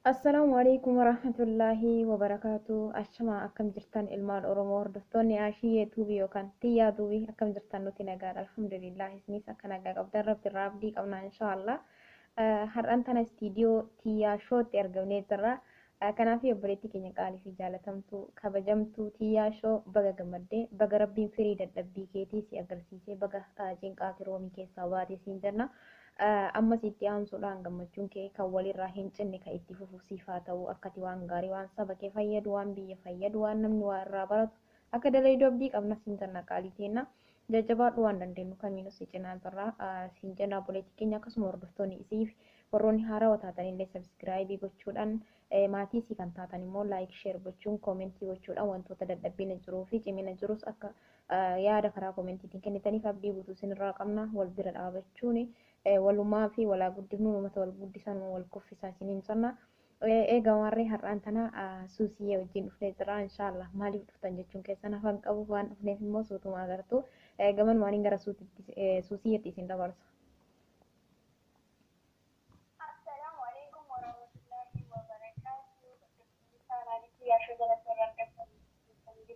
Assalaamu alaikum warahmatullaahi wabarakaatu. Ashamaa, akkam jirtan ilmaan Oromoo, hordoftoonni Ashiyyee Tuubii yookaan Tiyyaa Tuubii? Akkam jirtan? Nuti nagaadha, alhamdulillah. Isinis akka nagaa qabdan Rabbi irraa abdii qabna, inshaallah. Har'aan tana istiidiyoo Tiyyaa Shootti argamnee jirra. Kanaaf obboleettii keenya qaalii fi jaalatamtuu kabajamtuu Tiyyaa Shoo, baga gammaddee, baga Rabbiin firii dadhabbii keetii si agarsiisee, baga cinqaa firoomii keessaa baatee siin jenna. Ammas itti aansuudhaan gammachuun kee kan walirraa hin cinne kan itti fufu siif haa ta'u. Akkati waan gaarii, waan saba kee fayyadu, waan biyya fayyadu, waan namni waa irraa baratu akka dalaydu abdii qabna siin jenna. Qaalii teenna, jajjabaadhu, waan dandeenyu kamiinuu si cinaa jirra siin jenna, obboleettii keenya. Akkasuma hordoftoonni isiif warroonni haarawaa taatanillee subscribe gochuudhaan, maatii isii kan taatan immoo like, share gochuun, comment gochuudhaan, wantoota dadhabbina jiruu fi cimina jirus akka yaada karaa commentiitiin kennitaniif abdii guutuu isinirraa qabna. Wal bira dhaabachuun walumaa fi walaa guddifnu, uummata wal guddisan wal kuffisaa isiniin jenna. Egaa warri har'aan tana Suusiyyee wajjin dhufnee jira, inshaallah. Maaliif dhuftan jechuun keessan hafan qabu, waan dhufneef immoo suutuma agartu. Gaman gara Suusiyyeetti isin dabarsa. Assalaamu alaikum warahmatullahi wabarakatuh. Yaashoo jalatti warra argamtan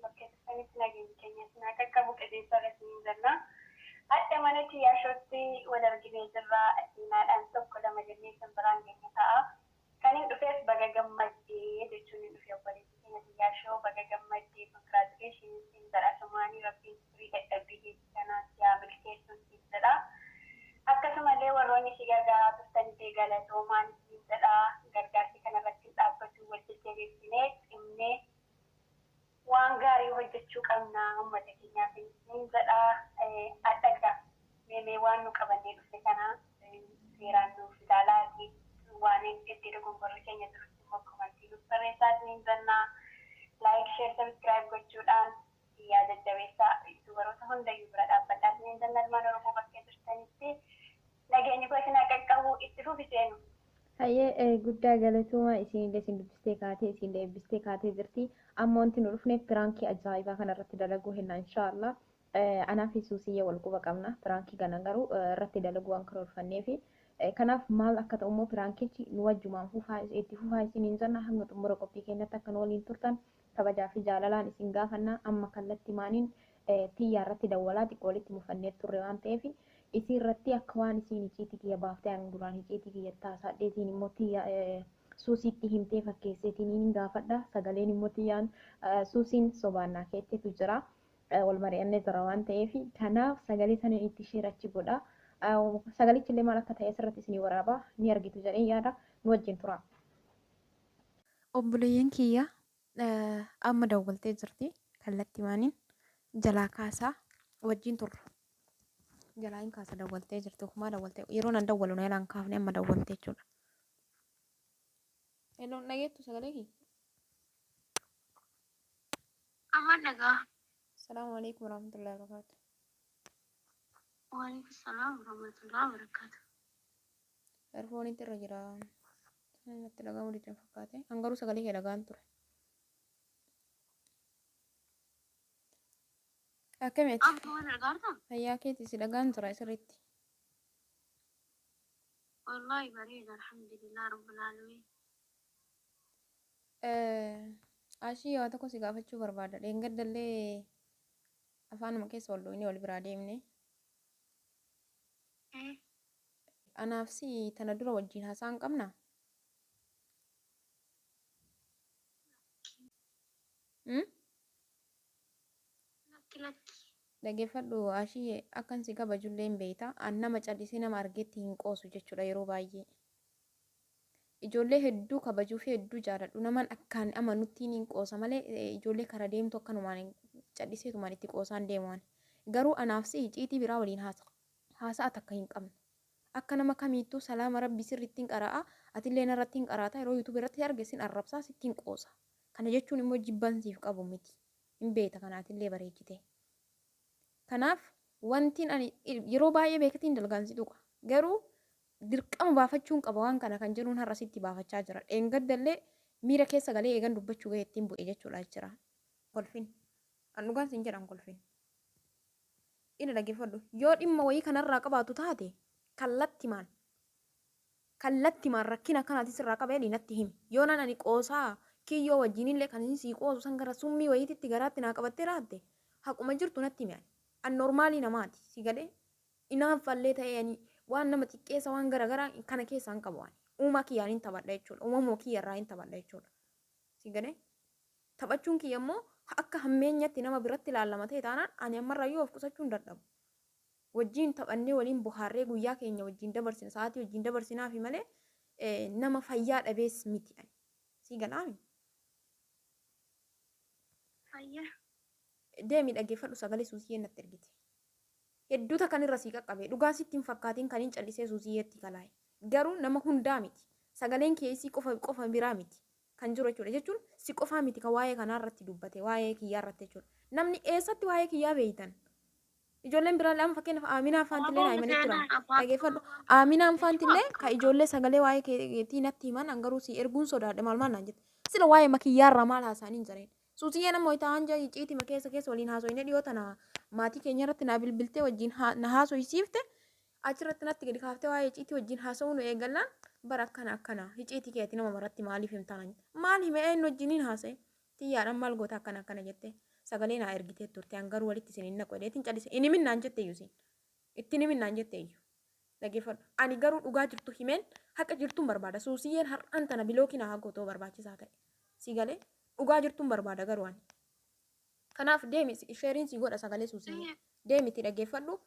bakka jirtanitti nageenyi keenya isin haa qaqqabu, qilleensa irratti ni jenna. Adda manatti Yaashootti wal arginee jirra. Seenaadhaan tokko lama jennee isin biraan geenye ta'a. Kan hin dhufeef baga gammaddee jechuun hin dhufe. Obboleettii keenya Yaashoo, baga gammaddee, congratulations siin jedha. Sumaanii Rabbiin firii dadhabbii keetii kanaa si haa milkeessuun siin jedha. Akkasumallee warroonni si gargaaraa turtanillee galatoomaan siin jedha. Gargaarsi kanarratti hin dhaabbatu, wal jajjabeessinee cimnee waan gaarii hojjechuu qabna uummata keenyaaf siin jedha. Adhaga meemee waan nu qabannee dhufne kana seeraan nuuf ilaalaati. Waan itti dogongorri keenya jirutti immoo comment nuuf barreessaa siin jenna. Like, share, subscribe gochuudhaan yaa jajjabeessaa, dubaroota hundayyuu bira dhaabbadhaa siin jenna. Ilmaan Oromoo bakkee jirtanitti nageenyi koo isin haa qaqqabu, itti fufi seenu. Hayyee, guddaa galatooma. Isinillee isin dubbistee kaatee, isinillee eebbistee kaatee jirti. Amma wanti nu dhufneef prank ajaa'ibaa kana irratti dalaguu henna, inshaallah. Anaa fi Suusiyyee wal quba qabna. Prank kana garuu irratti dalaguu waan karoorfanneefi. Kanaaf maal akka ta'u immoo prankichi nu wajjumaan fufaa, itti fufaa isiniin jenna. Hanga xumura qophii keenyatti akka nu waliin turtan kabajaa fi jaalalaan isin gaafanna. Amma kallattii maaniin Tiyyaa irratti dawwalaa, xiqqoo walitti mufannee turre waan ta'eef, isii irratti akka waan isiin iciitii kiyya baaftee, ani duraan iciitii kiyya taasadheetiin immoo Tiyya Suusiitti himtee fakkeesseetiin hin gaafadha. Sagaleen immoo Tiyyaan Suusiin sobaannaa keettetu jira. Wal mari'annee jira waan ta'eef, kanaaf sagalee sana itti share achi godha. Sagalichi illee maal akka ta'e asirratti isinii waraabaa, ni argitu jedhee yaada, nu wajjin tura. Obboleeyyan kiyya, amma dawwaltee jirti, kallattii maaniin jalaa kaasaa wajjin turra. Jalaa hin kaasa, dawwaltee jirti, ofumaa dawwaltee. Yeroo nan dawwalu na jalaan kaafne, amma dawwaltee jechuudha. Hello, dhageettu sagalee kiyya? Amma dhagaa. Salaamu alaikum warahmatullahi wabarakatuh. Waalaikum salaam warahmatullahi wabarakatuh. Earphoneitti irra jira. Natti dhagahamu diddan fakkaate. An garuu sagalee kee dhagaan ture. Akkamitti? Amma waan argaartaa? Fayyaa keeti, si dhagaan tura sirriitti. Wallahi bareeda, alhamdulillah rabbil alamin. Ashii, waa tokko si gaafachuu barbaada. Dheengaddallee afaanuma keessa wal dhooynee wal biraa deemne. Anaaf si tana dura wajjin haasaa hin qabnaa? Hmm? Lakki, lakki. Dhaggeeffadhu Ashiyyee, akkan si kabajullee hin beekta. An nama callisee nama argetti hin qoosu jechuudha yeroo baay'ee. Ijoollee hedduu kabajuu fi hedduu jaaladhu. Naman akkaan amanuttiin hin qoosa malee ijoollee kara deemtu akkanumaan calliseetumaan itti qoosaan deemu ani. Garuu anaaf si iciitii biraa waliin haasa'a takka hin qabnu. Akka nama kamiittuu salaama Rabbii sirriitti hin qara'a, atillee narratti hin qaraata, yeroo YouTube irratti arge sin arrabsaa, sitti hin qoosa. Kana jechuun immoo jibban siif qabu miti. Hin beekta kana atillee bareechite. Kanaaf wantiin ani yeroo baay'ee beekatiin dalgaan si tuqa. Garuu dirqama baafachuun qaba waan kana kan jedhuun har'a sitti baafachaa jira. Dheengaddallee miira keessa galee eegan dubbachuu gahee ittiin bu'e jechuudha jira. Kolfin. An dhugaan sin jedhan, kolfin. Ina dhaggeeffadhu. Yoo dhimma wayii kanarraa qabaatu taate kallattimaan. Kallattimaan rakkina akkanaatis irraa qaba jedhii natti himi. Yoo nan ani qoosaa kiyyoo wajjinillee kan inni sii qoosu san gara summii wayiititti garaatti naa qabattee raatte haquma jirtu natti himi ani. An normaalii namaati si galee inaaffallee ta'ee ani waan nama xiqqeessa waan garaagaraa kana keessaa hin qabu ani. Uumaa kiyyaan hin taphadha jechuudha. Uumamuma kiyya irraa hin taphadha jechuudha. Si galee taphachuun kiyya immoo akka hammeenyatti nama biratti ilaallama ta'e taanaan ani ammarrayyuu of qusachuu hin dadhabu. Wajjin taphannee waliin bohaarree guyyaa keenya wajjin dabarsina, sa'aatii wajjin dabarsinaafi malee nama fayyaa dhabees miti ani. Si galaami? Fayyaa. Deemi dhaggeeffadhu sagalee suusiyyee natti ergite. Hedduu takkan irra sii qaqqabe. Dhugaa sitti hin fakkaatiin kan hin callisee suusiyyeetti kalaa'e. Garuu nama hundaa miti. Sagaleen kee isii qofa qofa biraa miti. Kan jiru jechuudha. Jechuun si qofaa miti kan waa'ee kanaa irratti dubbate, waa'ee kiyyaa irratti jechuudha. Namni eessatti waa'ee kiyyaa beeytan? Ijoolleen biraa lama, fakkeenyaaf Aaminaa faantillee naa himanii turan. Dhaggeeffadhu. Aaminaan faantillee kan ijoollee sagalee waa'ee keetii natti himan, an garuu si erguun sodaadhe, maal maal naan jette. Sila waa'ee makiyyaarraa maal haasa'anii hin jareen. Suusiyyee nama wayitaa hanja iciitima keessa keessa waliin haasoyne, dhiyoo tana maatii keenya irratti naa bilbiltee wajjin na haasoysiifte, achirratti natti gadi kaaftee waa'ee iciitii wajjin haasa'uu nu eegallaan, bara akkana akkana iciitii keeti nama maratti maaliif himtaa naan jette. Maal hime, eenyu wajjiniin haasa'e, xiyyaadhaan maal goota, akkana akkana jette sagalee naa ergitee turte, an garuu walitti isin hin naqu jedheetiin calise. Hin himin naan jette iyyuu, isin ittiin himin naan jette iyyuu. Dhaggeeffadhu. Ani garuu dhugaa jirtu himeen haqa jirtuun barbaada. Suusiyyeen har'aan tana bilookii naa gootoo barbaachisaa ta'e. Si galee, dhugaa jirtuun barbaada garuu ani. Kanaaf deemi, sheeriin si godha sagalee suusiyyee. Deemi itti dhaggeeffadhu.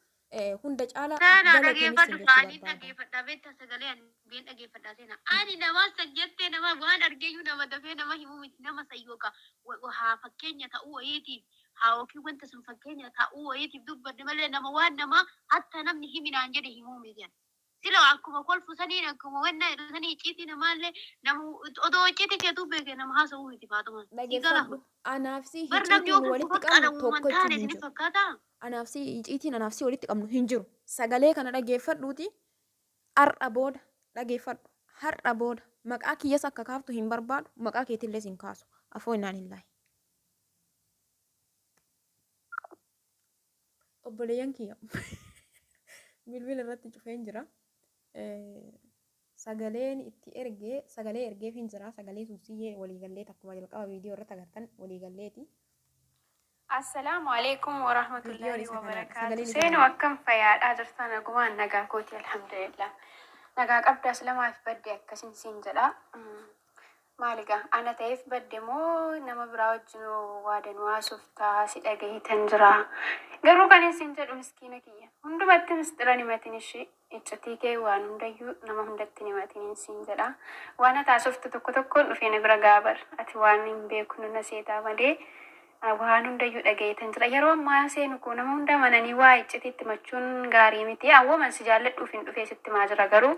Hunda caalaa Seenaa galatoomis dhageeffadhu sin jechuu kaaniin barbaada. Dhageeffadha beektaa, sagalee ani been dhageeffadha seenaa. Ani nama san jettee nama waan argeeyyuu nama dafee nama himuu miti, nama san yookaan haa fakkeenya ta'uu wayiitiif haa yookiin wanta sun fakkeenya ta'uu wayiitiif dubbadhe malee nama waan namaa hatta namni himinaan jedhe himuu miti. Ani. Sila akkuma kolfu saniin, akkuma wanna jedhu sanii, icciitii namaallee nama odoo icciitii keetuu beeke nama haasa'uu miti, Faaxumaan. Si gala. Dhaggeeffadhu. Anaaf si Bar namni icciitiin yoo walitti kolfu qabnu qaqqaalamu tokkochi taane hin isinif jiru. fakkaataa? Anaaf si icciitiin anaaf si walitti qabnu hin jiru. Sagalee kana dhaggeeffadhuuti har'a booda dhaggeeffadhu. Har'a booda maqaa kiyyas akka kaaftu hin barbaadu, maqaa keetillee sin kaasu. Afoo innaan illaahi. Obboleeyyan kiyya, bilbila irratti cufeen jira. Sagaleen itti ergee, sagalee ergeef hin jira. Sagalee suusiyyee waliigallee akkuma jalqaba viidiyoo irratti agartan waliigalleeti. Assalaamu alaikum Viidiyoon warahmatullahi isa kanaadha. wabarakaatu. Sagaleen isa Seenuu kanaadha. akkam fayyaadhaa jirtan? Nagumaan nagaa kooti, alhamdulillah. Nagaa qabdaas lamaaf badde akkasin siin jedha. Maaligaa ana ta'eef badde moo nama biraa wajjin waadanuu haasoftaa si dhagahitan jira. Garuu kan isin jedhu, miskiina kiyya. Hundumatti mistira himatin, ishee iccitii kee waan hundayyuu nama hundatti himatin siin jedha. Waan ati haasoftu tokko tokkoon dhufee na bira gaabar. Ati waan hin beeknu na seetaa malee waan hundayyuu dhagayetan jira. Yeroo ammaa seenu koo nama hunda amananii waa iccitii itti machuun gaarii miti. Awwaman si jaalladhuuf hin dhufee sitti maa jira, garuu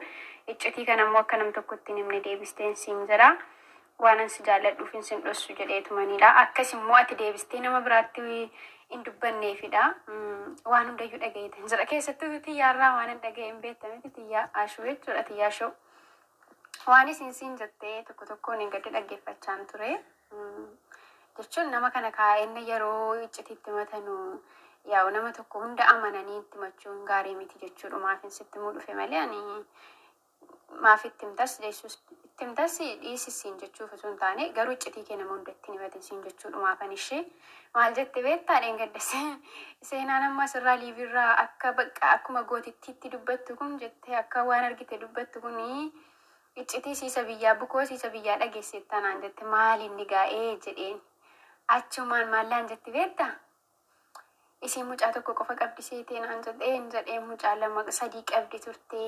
iccitii kana immoo akka nam tokkotti hin himne deebisteen siin jira. Waanan si jaalladhuuf hin sin dhossu jedheetumanidha. Akkas immoo ati deebistee nama biraatti hin dubbanneefidha. Waan hundayyuu dhagayetan jira. Keessattuu xiyyaarraa waan hin dhaga'e hin beektamiti, xiyyaa ashuu jechuudha, xiyyaa shoo. Waan isin siin jettee tokko tokkoon hin gadi dhaggeeffachaan ture. Jechuun nama kana kaa'enna yeroo iccitiitti matanu yaa'u nama tokko hunda amananii itti machuun gaarii miti jechuudha. Maafin sitti muu dhufe malee ani maaf itti himtas jechuus itti himtas dhiisisiin jechuuf osoo hin taane, garuu iccitii kee nama hunda ittiin himatin siin jechuudha. Maafan ishee maal jette beektaa? Dheengadda seenaan amma asirraa liivirraa akka bakka akkuma gootittiitti dubbattu kun jettee akka waan argite dubbattu kunii iccitii siisa biyyaa bukoo siisa biyyaa dhageesseetta naan jette. Maal inni gaa'ee jedheen, achumaan maallaan jetti beektaa? Isiin mucaa tokko qofa qabdi seetee naan jedheen jedhee, mucaa lama sadii qabdi turtee,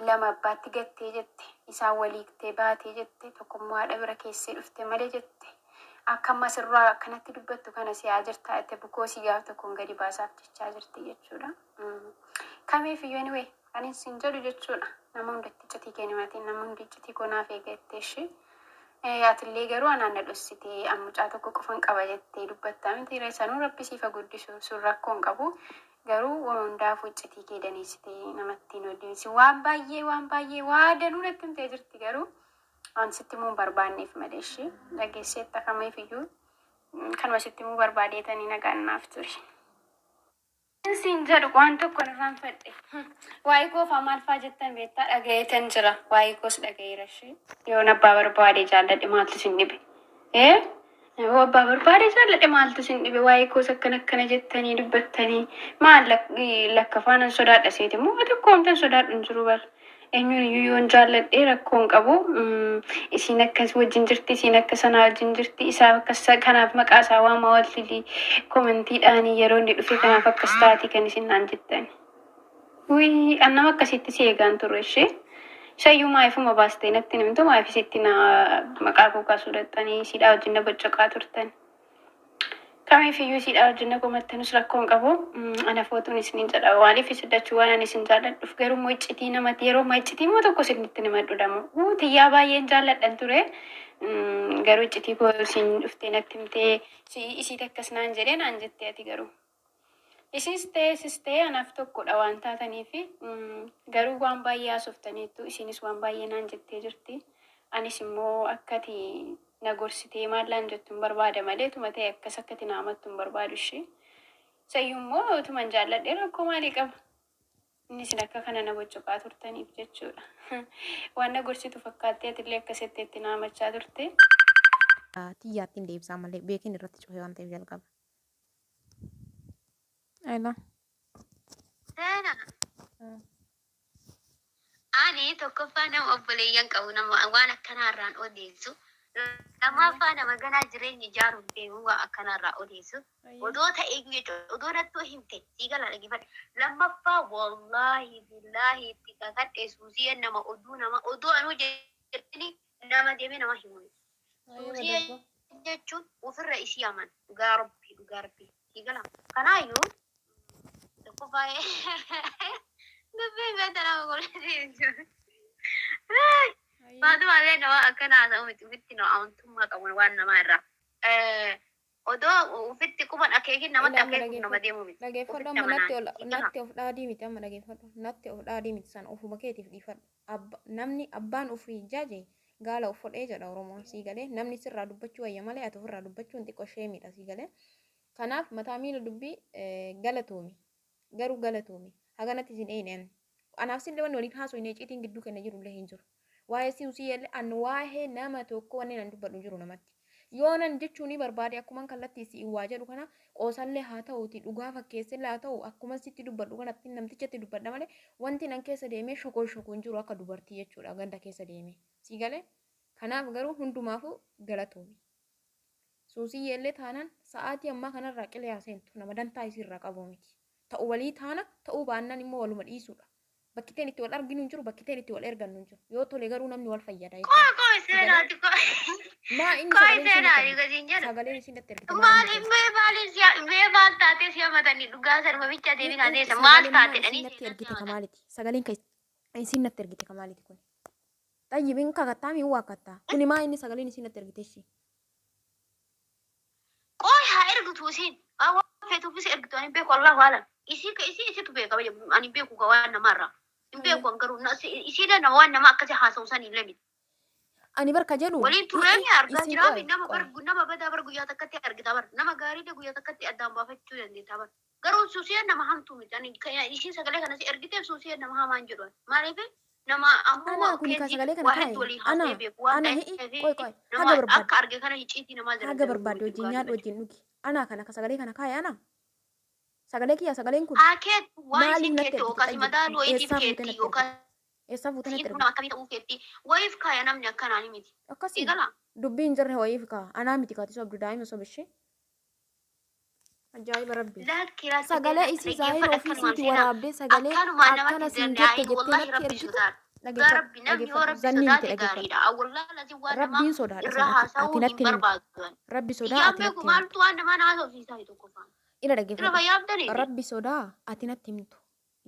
lama abbaatti gattee jette, isaan waliiktee baatee jette, tokkommoo haadha bira keessee dhufte malee jette. Akka amma asirraa akkanatti dubbattu kana si'aa jirtaa jette, bukoo si gaaf tokkoon gadi baasaaf jechaa jirti jechuudha. Kamiif iyyuu, anyway, ani sin jedhu jechuudha. Nama hundatti iccitii kennimatiin nama hundi iccitii konaaf eegattee ishee. Atillee garuu anaan na dhossitee an mucaa tokko qofan qaba jettee dubbattaa miti, sanuu rabbi siif haa guddisu, sun rakkoo hin qabu. Garuu waan hundaafuu iccitii kee daneessitee namatti hin odeessi. Waan baay'ee, waan baay'ee, waa danuu natti himtee jirti, garuu waan sitti himuu hin barbaanneef malee ishee dhageesseetta. Kamiif iyyuu kanuma sitti himuu barbaadeetanii nagaan naaf ture. Siin jedhu waan tokko irraanfadhe. Waa'ee koofaa maal faa jettan beektaa dhagayeetan jira. Waa'ee koos dhagayeera ishee. Yoon abbaa barbaade jaalladhe maaltu sin dhibe? Ee? Yoo abbaa barbaade jaalladhe maaltu sin dhibe? Waa'ee koos akkana akkana jettanii dubbattanii maal lakka faanan sodaadha seeti immoo tokko wantan sodaadhu hin jiru bara. Eenyuun iyyuu yoon jaalladhe rakkoo hin qabu. Isiin akkas wajjin jirti, isiin akka sanaa wajjin jirti, isaaf akkas kanaaf maqaa isaa waamaa waltili commentiidhaan yeroo inni dhufe kanaaf akkas taati kan isin naan jettan. Wii an nama akkasitti si eegaan turre ishee. Isayyuu maayifuma baastee natti hin himtu maayif isitti na maqaa koo kaasuu dhaqxanii isiidhaa wajjin na boccaqaa turtan. Kamiifiyyuu isiidhaa wajjin na komattanus rakkoo hin qabu. Ana footuun isiniin jedha. Maaliif isin lachuu waan ani isin jaalladhuuf garuu immoo iccitii namatti yeroo ammaa iccitii immoo tokko isinitti himadhu damoo. Uu tiyyaa baay'een jaalladhan ture. Garuu iccitii koo isin dhuftee natti himtee isiit akkas naan jedhee naan jettee ati garuu. Isiis ta'ee sis ta'ee anaaf tokkodha waan taataniifi garuu waan baay'ee haasoftaniittu isiinis waan baay'ee naan jettee jirti. Anis immoo akka ati na gorsitee maal naan jettu hin barbaada malee tuma ta'e akkas akka ati na amattu hin barbaadu ishii. Isayyuu immoo utuman jaalladhee rakkoo maalii qaba? Inni isin akka kana na boccoqaa turtaniif jechuudha. Waan na gorsitu fakkaattee atillee akkasitti itti na amachaa turte. Tiyyaattiin deebisaa malee beekin irratti cufee waan ta'eef jalqaba. Ayla. Seenaa. Ani tokkoffaa nama obboleeyyan qabu nama waan akkanaarraan odeessu. Lammaffaa nama ganaa jireenya ijaaruuf deemu waan akkanaarraa odeessu. Odoo ta'e jechuudha. Odoo nattoo himte sii gala dhaggeeffadhu. Lammaffaa wallaahi billaahi itti kakadhe suusii nama oduu nama oduu anuu jettini nama deemee nama himu. Suusii jechuun ofirra isii aman dhugaa rabbii dhugaa rabbii sii gala. Kanaayyuu tokkoffaa dubbiin beekta nama godhate. Faatumallee nama akkana haasa'u miti ofitti nama amantummaa qabu waan namaa irraa. Odoo ofitti quban akeekin namatti Ila amma akeekuuf nama dhageeffadhu. deemu miti. Dhageeffadhu Ofitti amma natti amanaan. ol natti of dhaadii miti amma dhageeffadhu. Natti of dhaadii miti sana ofuma keetiif dhiifadhu. Abba namni abbaan ofii jaje gaala of hodhee jedha Oromoon sii galee namni sirraa dubbachuu wayya malee ati ofirraa dubbachuun xiqqoo sheemiidha sii galee. Kanaaf mataa miila dubbii galatoomi. Garuu galatoomi. Haganatti isin eeyne ani. Anaaf sillee wanni waliin haasofne icciitiin gidduu keenya jiru illee hin jiru. Waa'ee siusii illee an waa'ee nama tokko wanni nan dubbadhu hin jiru namatti. Yoo nan jechuu ni barbaade akkuman kallattii si'i waa jedhu kana qoosallee haa ta'uuti dhugaa fakkeessellee haa ta'u akkuman sitti dubbadhu kanatti namtichatti dubbadha malee wanti nan keessa deemee shokoo shokoo hin jiru akka dubartii jechuudha ganda keessa deemee. Sii galee? Kanaaf garuu hundumaafuu galatoomi. Suusiyyeellee taanaan sa'aatii ammaa kanarraa qilee haa seentu nama dantaa isiirraa qabu miti. Ta'u walii taana ta'uu baannaan immoo waluma dhiisuudha. Bakkiteen itti wal arginu hin jiru bakkiteen itti wal ergannu hin jiru. Yoo tole garuu namni wal fayyada Koo jechuudha. koo Si galee? seenaati koo. Maa inni Koo sagaleen isiin natti seenaati ergite? gasiin jedhu. Sagaleen isiin natti ergite maa Maal inni kun? mee maaliin si'a mee maal taatee si hamatanii dhugaa sarba bicha deebiin haasa'e maal Sagaleen maa taate isiin dhanii natti seenaa si ergite ka hamatan. maaliti? Sagaleen ka isiin natti ergite ka maaliti kun? Xayyib hin kakattaa mi hin waakkattaa? Kuni maa inni sagaleen isiin natti ergite ishii? Qoy haa ergitu isiin. Waan feetuufis ergitu ani beeku Allahu alam. Isii isii isitu beeka ani beeku ka waan namaarraa. Hin beeku an garuu isiilee nama waan nama akkasii haasa'u san hin lamine. Ani barka jedhu Waliin turreemi argaa isin jiraami qoy nama qoy. bar nama badaa bar guyyaa takkatti argita bar nama gaariilee guyyaa takkatti addaan baafachuu dandeetta bar. Garuu suusiyeen nama hamtuu miti. Ani isiin sagalee kana si ergiteef suusiyeen nama hamaan jedhu. Maaliif nama ammoo Anaa kuni ka keetti sagalee kana waa kaa'e hedduu walii haasa'ee anaa beeku waan ana hi'i ta'eef qoy qoy nama haga barbaadde akka arge kana hicciitii namaa haga zarazzaru barbaadde miti wajjin dhugaa nyaadhu dubbachuu. wajjin dhugi anaa kana ka sagalee kana kaa'e anaa sagalee kiyya sagaleen kun Haa keetu waan maaliif isin natti keetti ergite yookaas xayyib madaaluu wayiitiif eessaa fuutee keetti natti ergite yookaas eessaa fuutee natti isiin kun ergite akkamii ta'uu keetti wayiif kaaya namni akkanaa miti. akkasii Eegala. dubbii hin jirre wayiif kaa anaa miti kaati sobdu daa'ima sobishee ajaa'iba rabbi Lakki lakki sagalee seenaa isii zaahira dhaggeeffadha ofii akkanumaan isiiti seenaa waraabdee sagalee akkanumaan akkana namatti siin jette danda'in jettee wallahi natti rabbi ergitu sodaadha. Dhugaa dhageeffadhu rabbi namni yoo dhageeffadhu rabbi zanni miti sodaate dhageeffadhu gaariidha. Wallahi lazim waan namaa rabbiin sodaadha irraa san ati ati haasa'uu hin natti himtu barbaadu. rabbi sodaa Iyyaan ati beeku natti himtu maaltu waan namaa haasofsiisaa tokkoffaa. ila Irra dhageeffadhu fayyaabdanii. rabbi sodaa ati natti himtu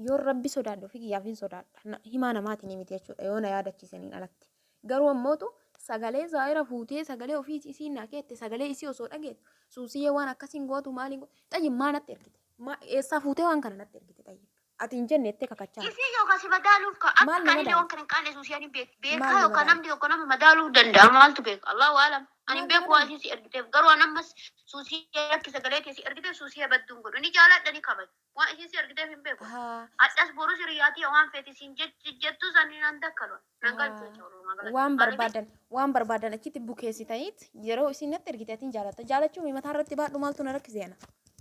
yoo rabbi sodaadhu ofii kiyyaaf hin sodaadha himaa namaatiin miti jechuudha yoo na yaadachiisaniin alatti garuu ammootu sagalee zaahira fuutee sagalee ofii isii naa keette sagalee isii osoo dhageettu suusiyyee waan akkasiin gootu maaliin gootu xayyib maa natti ergite maa eessaa fuutee waan kana natti ergite xayyib ati hin jenne jettee kakachaa jirta Isii yookaan si madaaluuf ka maal akka na ani madaala waan kana hin qaanne suusiyaan hin beeku. maal Beekaa na yookaan madaala namni tokko nama madaaluu danda'a maaltu beeka. Allahu alam. Ani hin Maal beeku waa godhan? isiin si ergiteef garuu an ammas suusii lakki sagalee kee si ergiteef suusii badduun godhu. Ni jaaladha ni kabaja. Waan isiin si ergiteef hin beeku. Haa Hadhas borus hiriyaatii waan feeti siin jettu sanii nan dakkalu. Nan galchu haa jecha walumaa galatti. waan Maaliif barbaadan waan barbaadan achitti bukeessitaniit yeroo isin natti ergite atiin jaalatta jaalachuu mi mataa irratti baadhu maaltu na rakkise ana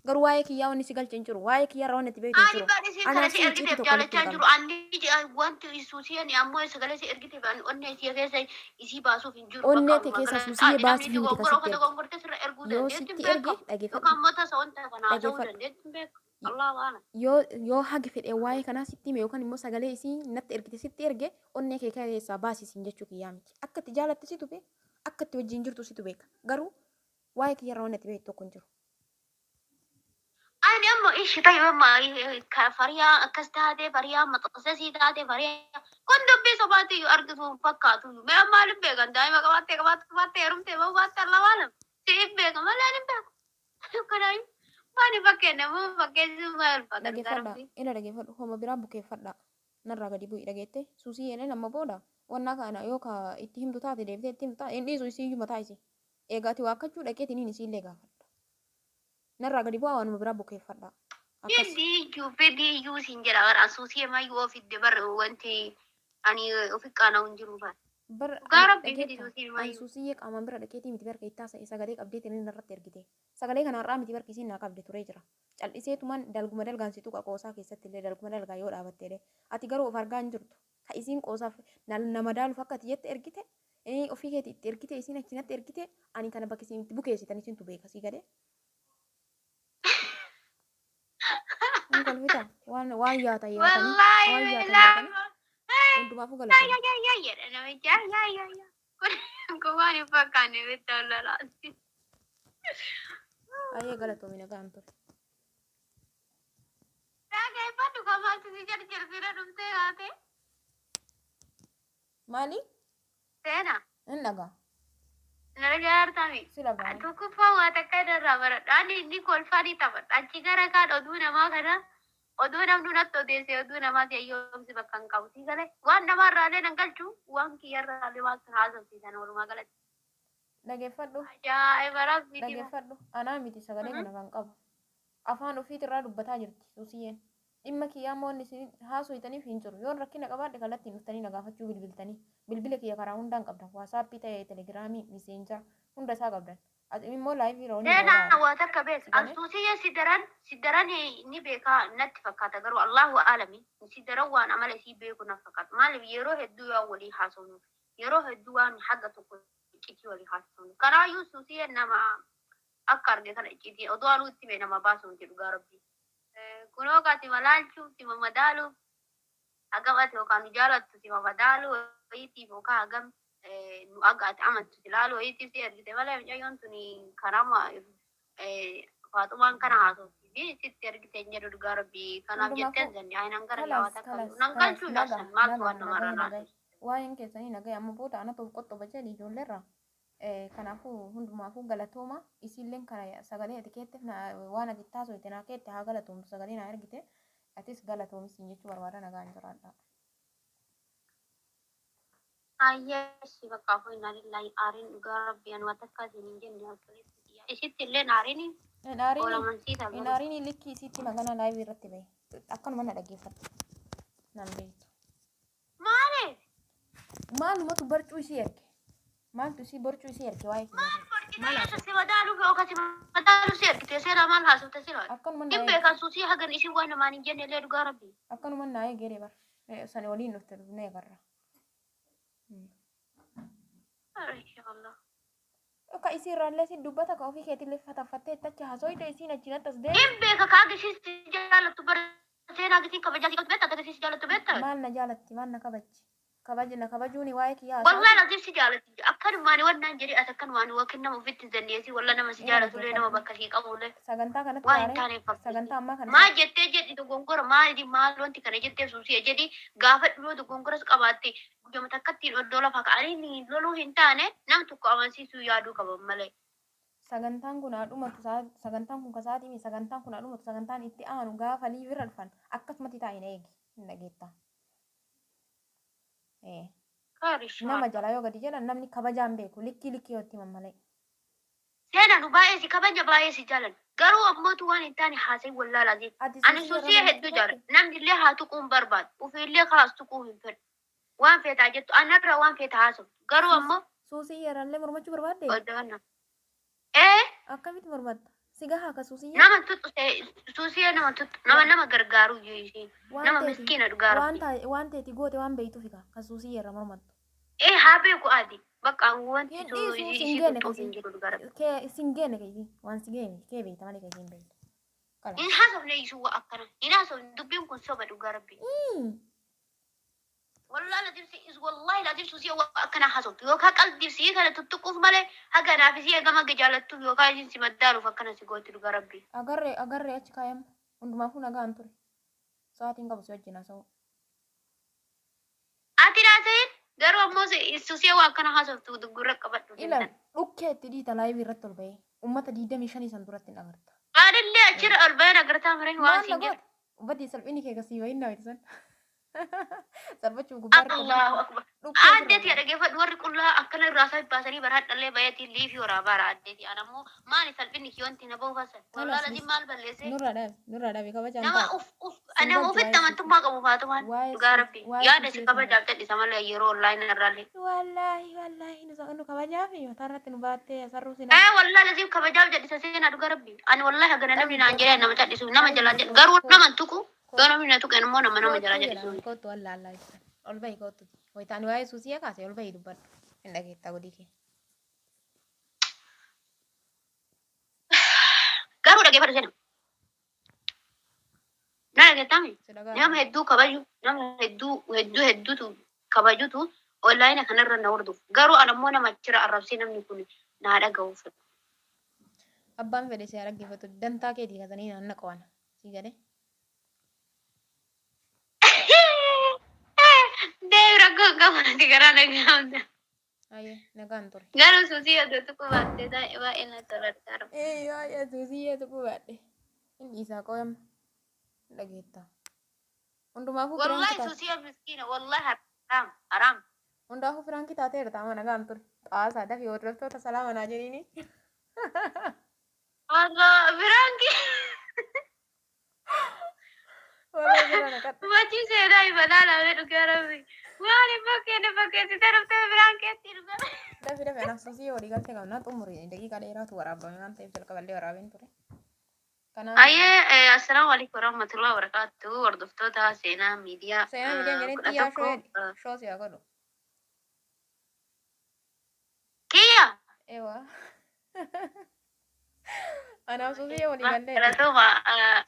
garuu waa'ee kiyyaa wanni si galche hin jiru waa'ee kiyyaa irraa wanni itti beektu hin Ani jiru bari isin kana anaaf si si icciitii ergiteef tokko walitti jaalachaa hin hin qabnu jiru. Anni wanti suusii ani ammoo sagalee si ergiteef ani onnee isii keessa isii baasuuf hin jiru. Bakka onnee tee walumaa keessaa galatti. suusii Ani namni baasuuf miti ka dogoggora sitti ofa erge dogoggorte sirra erguu yoo dandeetti hin sitti erge beekamu. dhageeffadhu Yookaan immoo tasa wanta kana haasa'uu dhageeffadhu dandeetti hin beekamu. Allahu a'lam. yoo hagi fedhe waa'ee kanaa sitti hime yookaan immoo sagalee isii natti ergite sitti erge onnee kee keessaa baasisiin jechuu kiyyaa miti akka itti jaalatte situ beeka akka itti wajjin jirtu situ beeka garuu waa'ee kiyya irraa wanni itti beektu tokko hin jiru. Ani ammoo ishi ta'e amma fariyaa akkas taate fariyaa maxxansasii taate fariyaa kun dubbii sobaatti iyyuu argitu hin fakkaatu. Mee maaliif beekan daa'ima qabaattee qabaatte baatte heerumtee bahuu baatte Allahu a'lam. Siif beeka malee ani hin beeku. Kanaaf waan fakkeenya moo fakkeessuu maal fakkaata Dhageeffadha rabbi. ila dhageeffadhu homa biraa bukeeffadha narraa gadi bu'i dhageette suusii jedheen amma booda wannaa kana yoo ka itti himtu taate deebitee itti himtu taate hin dhiisu isii iyyuu mataa isii eegaati waakkachuu dhaqeetiin isiillee gaafadha narraa gadi bu'aa waanuma biraa bukeeffadha akkas Fidii iyyuu fidii iyyuu siin jedha bara suusii mayyuu ofitti bar wanti ani ofi qaana'u hin jiru bara. bar Dhugaa ani rabbi fidi dhageetta suusii ani mayyuu. suusiyyee qaamaan bira dhaqeetii miti barka ittaa sa'e sagalee qabdeetiin inni irratti ergite sagalee kana har'aa miti barki isiin naa qabde turee jira cal'iseetuman dalguma dalgaan si tuqa qoosaa keessatti illee dalguma dalgaa yoo dhaabatte ati garuu of argaa hin jirtu ka isiin qoosaaf nama daaluuf akka ati jette ergite ofii keetii itti ergite isiin achinatti ergite ani kana bakki isiin itti bukeessitan isintu beeka sii galee hin kolfita waan waan yaatan yaatanii Wallaahi waan yaatan billaahi. yaatanii hundumaafuu galatoomne. Yaa yaa jedha namichi yaa yaa yaa yaa. Kun waan hin fakkaanne bitta lolaati. Ayyee galatoomi nagaan ture. Dhageeffadhu kamaatti si jarjarsira dhuftee haate. Maali? Seenaa. Hin dhagaa. Nara jaartami. Si dhagaa. Tokkoffaa waa takka irraa baradha. Ani inni kolfaa ni taphadha. Achi gara kaan oduu namaa kana oduu namni natti odeesse oduu namaa si'ayyoomsi bakka hin qabu. Sii galee waan namaarraalee nan galchu waan kiyyarraalee waan sana haasofsiisan walumaa galatti. Dhageeffadhu. Ajaa'iba rabbi dima. Dhageeffadhu. Anaa miti sagalee kana kan qabu. Afaan ofiitirraa dubbataa jirti suusiyyeen. Dhimma kiyyaa immoo inni isin haasofitaniif hin jiru. Yoon rakkina qabaadhe kallattiin dhuftanii na gaafachuu bilbiltanii. Bilbila kiyya karaa hundaan qabdan. Waasaappii ta'e, telegiraamii, miseenjara hunda isaa qabdan. Ati immoo laayivii irra waliin Seenaa oolaa. waa takka beek. Si galee? Suusiyya si daran si daran ni beekaa natti fakkaata garuu Allahu aalami si daran waan amala isii beeku na fakkaata. Maaliif yeroo hedduu yoo walii haasofnu yeroo hedduu waan haga tokko iccitii walii haasofnu. Kanaayyuu suusiyya nama akka arge kana iccitii oduu anuu itti mee nama baasu miti dhugaa rabbi. Kunoo ka sima laalchuuf sima madaaluuf hagam ati yookaan nu jaalattu sima madaaluu wayiitiif yookaan hagam nu aga ati amantu si laalu wayiitiif si ergite malee mucayyoon tuni karama faaxumaan kana haasofti fi sitti ergite hin jedhu dhugaa rabbii kanaaf jettee Hundumaafuu zanni ayi nan gara kalaas yaawaa takka kalaas nan kalaas galchuu nagaa jaarsan maaltu nagaa waan namarra nagaya nagaya. naasofti. Waa'een keessanii nagaya amma booda anatu of qoxxoba jedhi ijoolleerraa. Kanaafuu hundumaafuu galatooma isiilleen kana sagalee ati keetteef waan ati taasifte naa keette haa galatoomtu sagalee naa ergite atis galatoomi jechuu barbaada nagaan jiraadha. Ayyeessi bakka afoo innaa lillahi aariin dhugaa rabbii anuma takka isin hin jenne obboleessi isitti illee aariin Hin aariini oolamansiisa hin garuu. aariini likkii isitti magana laayivii irratti bahe akkanuma na dhaggeeffatte nan beektu. Maali? Maalumatu barcuu isii erge maaltu isii barcuu isii erge waa'ee kiyyaa maal Maal haasofte si madaaluu yookaan si madaaluu si ergite seera maal haasofte sira. akkanuma naa Hin eege beekan suusii hagan isin waan namaan hin jenne illee dhugaa rabbii. akkanuma naa eegee bar sani waliin dhufte dhufnee agarra. Inshallah. Akka isii irraallee si dubbata ka ofii keetillee fataffattee itti haasofte isiin achinatti as deemte. Hin beeka ka agarsiisti jaalattu bara seenaa agarsiin kabajaa si qabdu beektaa agarsiisi jaalattu beektaa. Maal na jaalatti maal na kabajji kabaji na kabajuuni waa'ee kiyyaa haasa'u Wallahi laziif si jaalatti akkanumaan wannaan jedhee as akkanumaan waa kennamu ofitti hin zanneesi walla nama si Ina jaalatullee nama dhaggeeffadhu bakka sii qabullee sagantaa kanatti waan hin waaree taaneef fakkeessi. sagantaa ammaa kana Maal jettee jedhi dogongora maali maal wanti kana jettee suusii jedhi gaafa dhiyoo dogongoras qabaatte guyyama takkattiin oddoo lafa ka'anii loluu hin taane nam tokko amansiisuu yaaduu qaban malee. sagantaan kun haa dhumatu sagantaan kun kasaatii miti sagantaan kun haa dhumatu sagantaan itti aanu gaafa liivirra dhufan akkasumatti taa'in eegi hin dhageetta. Kaarishaa. Nama jalaa yoo gadi jedhan namni kabajaan beeku likkii likkii yoo itti himan malee. Seenaa nu baay'ee si kabajna, baay'ee si jaalanna. Garuu ammootu waan hin taane haasa'in, wallaalaa jechuudha. Ati Ani suusii suusii irra hedduu mormachuu jaaladha. Namni illee haa tuquu hin barbaadu. Ofiillee kaas tuquu hin fedhu. Waan feetaa jettu anarra waan feeta haasoftu. Garuu ammoo Suusii irraallee mormachuu barbaadde? odeeffannaa. Ee. Akkamitti mormatta? Si gahaa ka suusii? Nama tuttu, suusii nama tuttu, nama nama gargaaru iyyuu isiin. Waan Nama teeti miskiina, dhugaa waan rabbi. waan teeti goote waan beeytuuf ka suusii irra mormattu. Ee, haa beeku ati. Bakka wanti Hin dhiisuu sin isii geenne tuttuuf hin kasii. jiru, dhugaa rabbi. Kee sin geenne kasii, waan si geenne kee beeyta malee kasii hin beeytu. Kalaas. Hin haasofne isuu akkana. Hin haasofne, dubbiin kun soba, dhugaa rabbi. Wallahi lazim si wallahi lazim suusii akkana haasoftu yookaan qalbii sii kana tuttuquuf malee haga naaf isii gama jaalattuuf yookaan isin si maddaaluuf akkana si gooti, dhugaa rabbi. Agarree agarree achi kaayama. Hundumaafuu nagaan ture. Sa'aatiin qabu si wajjin haasa'u. Ati naasa'in, garuu ammoo suusii waa akkana haasoftu gurra qabadhu. Ilaal, dhukkee itti dhiita, live irratti ol bahee uummata 25 san duratti hin agarta. Anillee achirra ol baheen agartaa maree waan Maal na siin jedhu. goota? Uffati salphini kee kasii wayiin naa san. Salphachuuf gubbaa irratti ol Allahu akbar. dhukkee Addeeti dhaggeeffadhu, warri qullaa akkana irraa isaa baasanii baraadhallee bayeetiin liifii waraabaara addeeti. Ana ammoo maali salphinni kiyyoonti na boofasan? Wallaa lazim maal balleessee? Nurraa dhaabi, nurraa dhaabi, kabajaan Nama ta'a. uf uf Sin nama galchu ofitti waa'ee amantummaa qabu faatumaan waa'ee dhugaa rabbi. waa'ee Yaada si suusii kabajaaf cal'isa malee yeroo online irraallee. Wallaahi wallaahi nu kabajaa fi mataa irratti nu baattee sarruu sin Ee, wallaahi lazim kabajaaf jal'isa seenaa, dhugaa rabbi. Ani wallaahi hagana namni naan jedhee nama cal'isu nama jalaa jedhu, garuu nama hin tuqu, yoo namni na tuqe immoo nama jalaa jal'isu. Kootu wallaalaa ibsan. Ol bahi kootu. Wayitaan waa'ee suusii kaase ol bahi dubbadhu. Hin dhageettaa godii kee. Garuu dhaggeeffadhu seenaa. Na dhageettami? Si dhagaa. Nama hedduu kabaju, nama hedduu hedduu hedduutu kabajutu online kanarra na hordofu. Garuu ani ammoo nama achirra arrabsee namni kun naa dhaga'uuf. Abbaan fedhe si haa dhaggeeffatu, dantaa keetii kasanii naanna qo'ana. Si galee? Deebi, rakkoo qabaate karaa nagaa. Ayyee, nagaan ture. Garuu suusii adda tuquu baattee baay'ee na tola. Ee, waa'ee suusii tuquu baadhe. Hin dhiisaa qo'ama. Hin dhageettaa. Hundumaafuu prank Wallahi taate. suusii miskiina, wallahi haraam haraam. Hundaafuu prank taateerta, amma nagaan ture. Xaasaa dafii hordoftoota salaama naa jedhiini. Allah, prank. Wallahi bira naqadha. Machi seenaa ibalaa laamee, dhugaa rabbi. Waan hin fakkeenne fakkeessitee dhuftee pirankeetti dhugaa. Dafi dafi, anaaf suusii walii galtee qabnaa, xumuri, daqiiqaa dheeraatu waraabame waan ta'eef jalqaballee waraabeen ture. Kanaaf Ayyee, assalaamu alaikum warahmatullahi wabarakatuh. Hordoftoota Seenaa Miidiyaa Seenaa Miidiyaa jedhee kudha xiyyaa tokko shoo shoo si haa godhu. Kiyya. Ewa. Anaaf suusii walii galtee. Galatoomaa.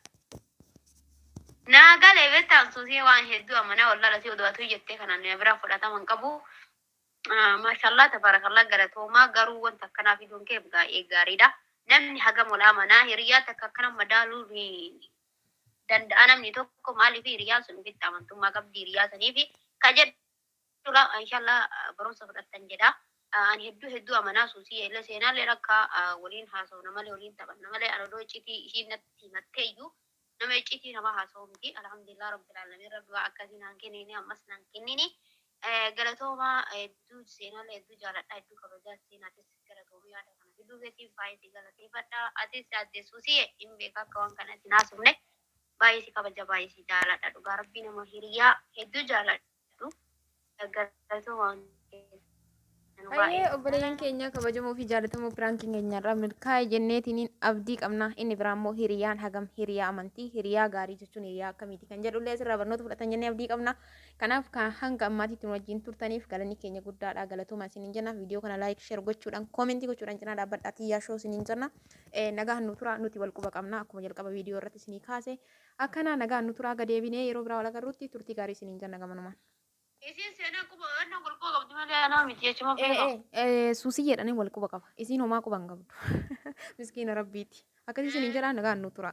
Naa galee beektaa, suusii waan hedduu amanaa wallaala si oduwatu jettee kanaan na biraa fudhatama hin qabu. Maashaallah, tabarakallah, galatoomaa, garuu wanta akkanaa fiduun kee baay'ee gaariidha. Namni hagam ol amanaa hiriyaa takka akkana madaaluu ni danda'a namni tokko, maaliif hiriyaan sun ofitti amantummaa qabdi hiriyaa saniif ka jedhudha. Inshallah barumsa fudhattan jedha. Ani hedduu hedduu amanaa suusii illee seenaallee akka waliin haasa'u malee, waliin taphanna malee, ani odoo iccitii ishiin natti himattee iyyuu nama iccitii nama haasa'u miti. Alhamdulillah rabbil alamin, rabbi waa akkasii naan kennini, ammas naan kennini. Galatoomaa, hedduu seenaallee hedduu jaaladha, hedduu kabajaa seenaatis, galatoomii, yaada kana fiduu keetiif baay'ee si galateeffadha. Atis adde suusii hin beeka akka waan kanatti naasufne, baay'ee si kabaja, baay'ee si jaaladha, dhugaa rabbii nama hiriyaa hedduu jaaladhu. Galatoomaa. Ayyee, obboleeyyan keenya kabajamoo fi jaallatamoo, prankiin keenyarraa milkaa'e jenneetiniin abdii qabna. Inni biraa immoo hiriyaan hagam hiriyaa amantii, hiriyaa gaarii jechuun hiriyaa akkamiiti kan jedhullee asirraa barnoota fudhatan jennee abdii qabna. Kanaaf kan hanga ammaatitti nu wajjin turtaniif galanni keenya guddaadha. Galatooma isiniin jenna. Viidiyoo kana like, share gochuudhaan, comment gochuudhaan cinaa dhaabbadhaa, xiyyaa shoo isiniin jenna. Nagaan nu tura, nuti wal quba qabna akkuma jalqaba viidiyoo irratti isinii kaase. Akkana nagaan nu turaa, gadeebinee yeroo biraa wal agarruutti turtii gaarii isiniin jenna gamanumaan. Isiin seenaa quba anna wal quba qabdi malee anaa miti jechuma beeka. Suusii jedhanii wal quba qaba. Isiin homaa quba hin qabdu. Miskiina rabbiiti. Akkasii isiniin jedhaa, nagaan nu tura.